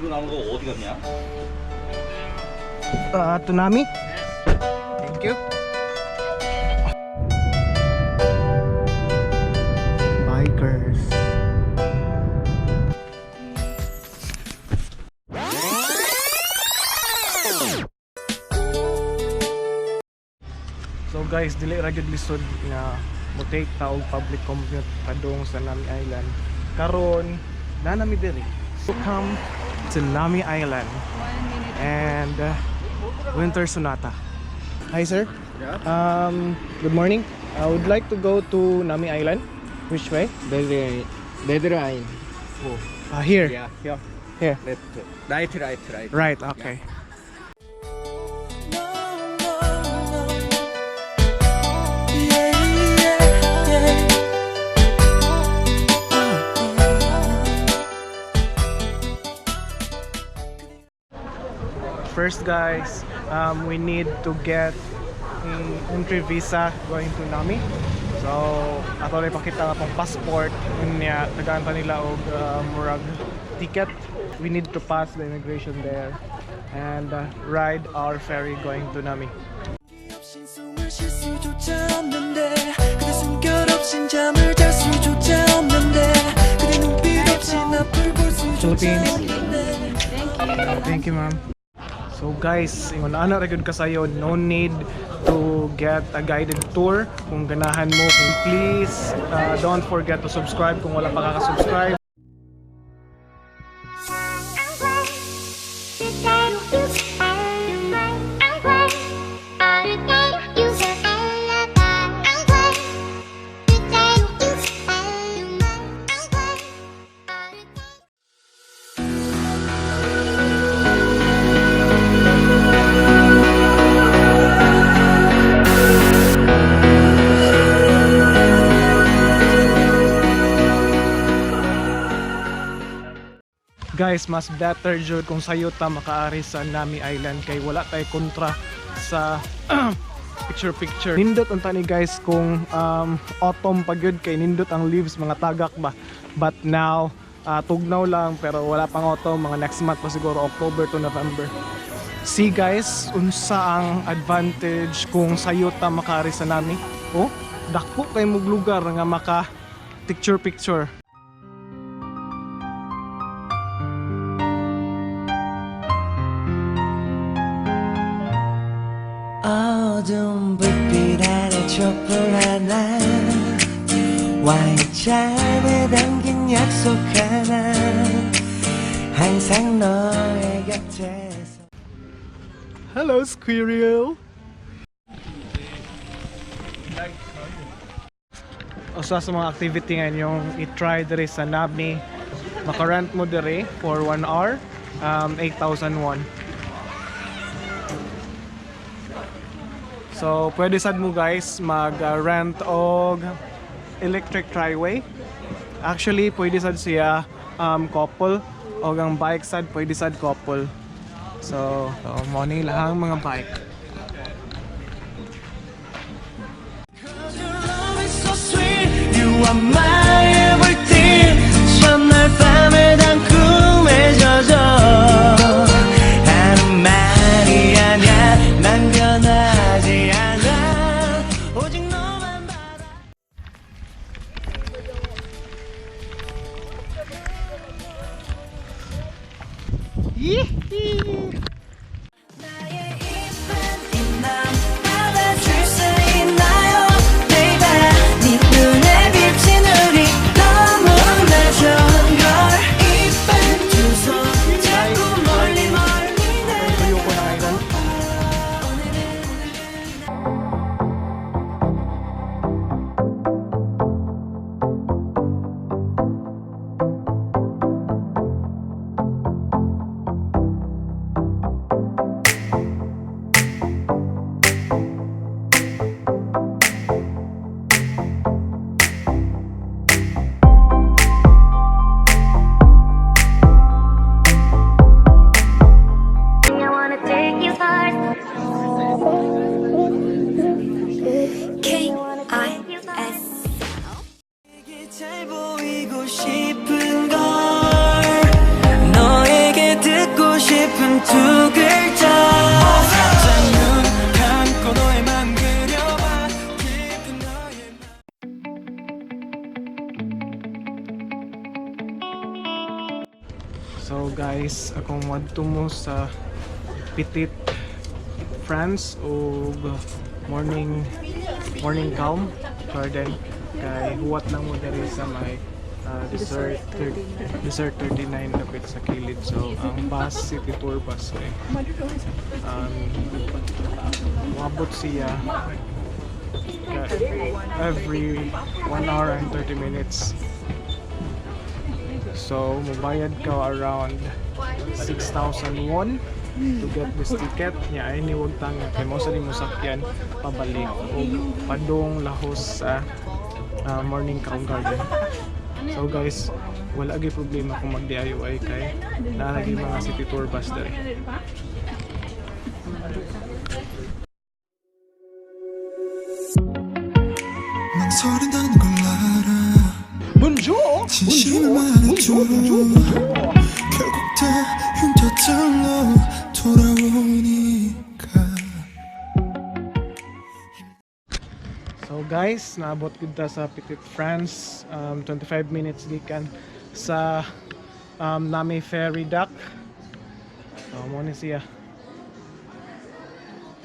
유튜브 나온 거 어디 갔냐? To Nami? Thank you. Bikers. So guys, dili ra gyud lisod nga mo take ta og public commute padung sa Nami Island. Karon, naa nami diri. So come to Nami Island and Winter Sonata. Hi, sir. Good morning. I would like to go to Nami Island. Which way? Red red line. Here. Yeah, here. Here. Left. Right, right, right. Right, okay. First, guys, we need to get a entry visa going to Nami. So, ato rin ipakita nga pong passport unya tagaan pa nila og murag ticket. We need to pass the immigration there and ride our ferry going to Nami. 없인 숨을 쉴 수조차 없는데 그대 숨결 없인 잠을 잘 수조차 없는데 그대 눈빛 없인 앞을 볼 수조차 Philippines. 없는데. Thank you, ma'am. So guys, ingon ana ra gyud kasayo, no need to get a guided tour kung ganahan mo. Kung please, don't forget to subscribe kung wala pa ka-subscribe. Guys, mas better jud kung sayo ta makaari sa Nami Island kay wala tay kontra sa picture picture. Nindot unta ni, guys, kung autumn pa gyud kay nindot ang leaves, mga tagak ba. But now tugnaw lang, pero wala pang autumn, mga next month pa siguro, October to November. See, guys, unsa ang advantage kung sayo ta makaari sa Nami? Oh, dako kay mog lugar nga maka picture picture. 어두운 불빛 아래 촛불 하나, 와인잔에 담긴 약속 하나, 항상 너의 곁에서 Hello, squirrel! Usa sa mga activity nga inyong i-try diri sa Nami, maka-rent mo diri for 1 hour, 8,000 won. So, pwede sad mo, guys, mag-rent og electric triway. Actually, pwede sad siya couple o ang bike sad pwede sad couple. So mo ni lahang mga bike. Cause your love is so sweet. You are my everything. 첫날 밤에 단 꿈에 젖어 하는 말이 아냐. 난 변하지 않아. 오직 너만 바라. Yee! 나의 이쁜 이맘 받아줄 수 있나요, baby? 네 눈에 비친 우리 너무나 좋은 걸. 이쁜 두손 잡고 멀리 멀리 Tuyo ko na ngayon. 오늘은 So guys, akong moadto mo sa Petit France o Morning Calm Garden kay huwat lang mo diri sa may Dessert 39 dapit sa kilid. So ang bus, city tour bus kay moabot siya every 1 hour and 30 minutes. So mubayad ka around 6,000 won to get this ticket. Nya ay ni wag tanga kay mo sa mo sakyan pabalik o padung lahos sa Morning Calm Garden. So guys, wala gyud problema kung mag DIY kay naa lagi mga city tour bus diri. 망설인다는 걸 알아. Bonjour! 진심을 말해줘. 결국 다 흉터들로 돌아오니까. So guys, naabot gud ta sa Petit France, 25 minutes gikan sa Nami Ferry Dock. So mo ni siya.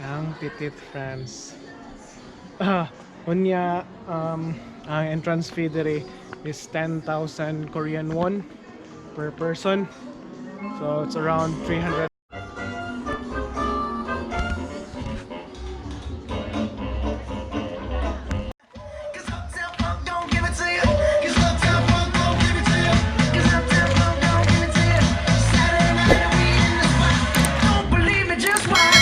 Ang Petit France. Unya ang entrance fee diri is 10,000 Korean won per person. So it's around 300. Cause Uptown Funk don't give it to you. Cause Uptown Funk don't give it to you. Cause Uptown Funk don't give it to you. Saturday night and we in the spot. Don't believe me, just watch.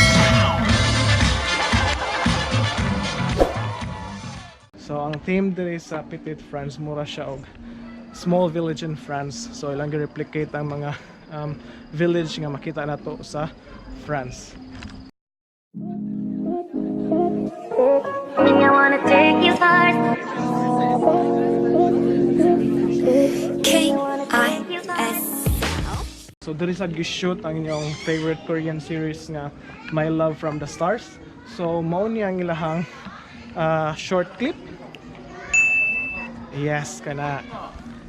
So ang theme diri sa Petit France, mura siya og small village in France. So ilang gi-replicate ang mga village nga makita nato sa France. I wanna take you far. KIS. So diri sa gi-shoot ang inyong favorite Korean series nga My Love from the Stars. So mao ni ang ilahang short clip. Yes, kana.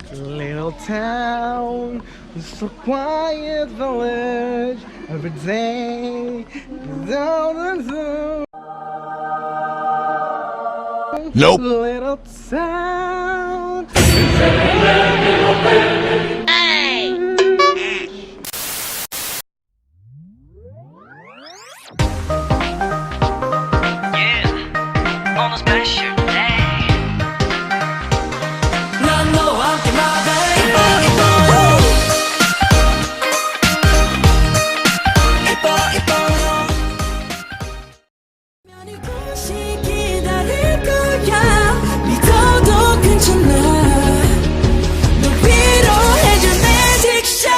Little town, so quiet village, every day, down and down. Nope. Little town. On a special day. 난 너와 함께 my baby. 이뻐 이뻐 이곳이 기다릴 거야. 믿어도 괜찮아. 널 위로해줄 magic shop.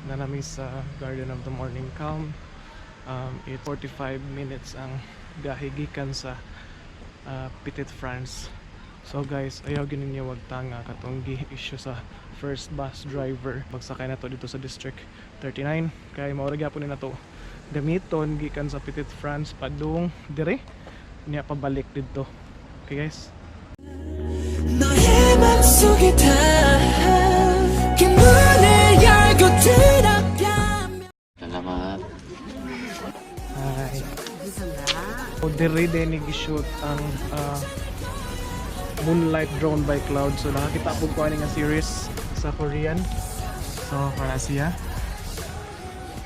Na nami sa Garden of the Morning Calm. It 45 minutes ang biyahe gikan sa Petit France. So guys, ayaw gid ninyo wag tanga katong gi-issue sa first bus driver. Pagsakay na to dito sa District 39 kay mao ra gyapon ni nato gamiton gikan sa Petit France padung dire niya pabalik didto. Okay guys. 너의 맘속에 닿게 문을 열고 들어가면 Salamat. Hi. O dire din ni shoot ang Moonlight Drawn by Cloud. So nakakita po ko ani nga series sa Korean. So para siya.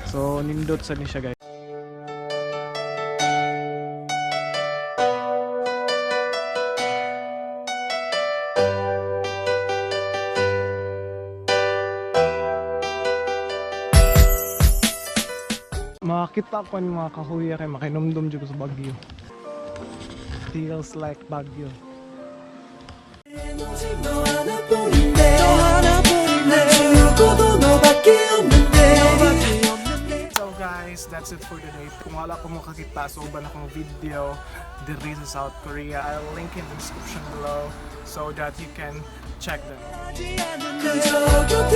So nindot sa ni siya, guys. Makakita ko ni mga kahuya kay makinomdom jud ko sa Baguio. Feels like Baguio. 오직 너 하나뿐인데 난 죽어도 너밖에 없는데. So guys, that's it for today. Kung wala ko makakita sa uban akong video diri sa South Korea, I'll link in the description below so that you can check them. 그저 곁에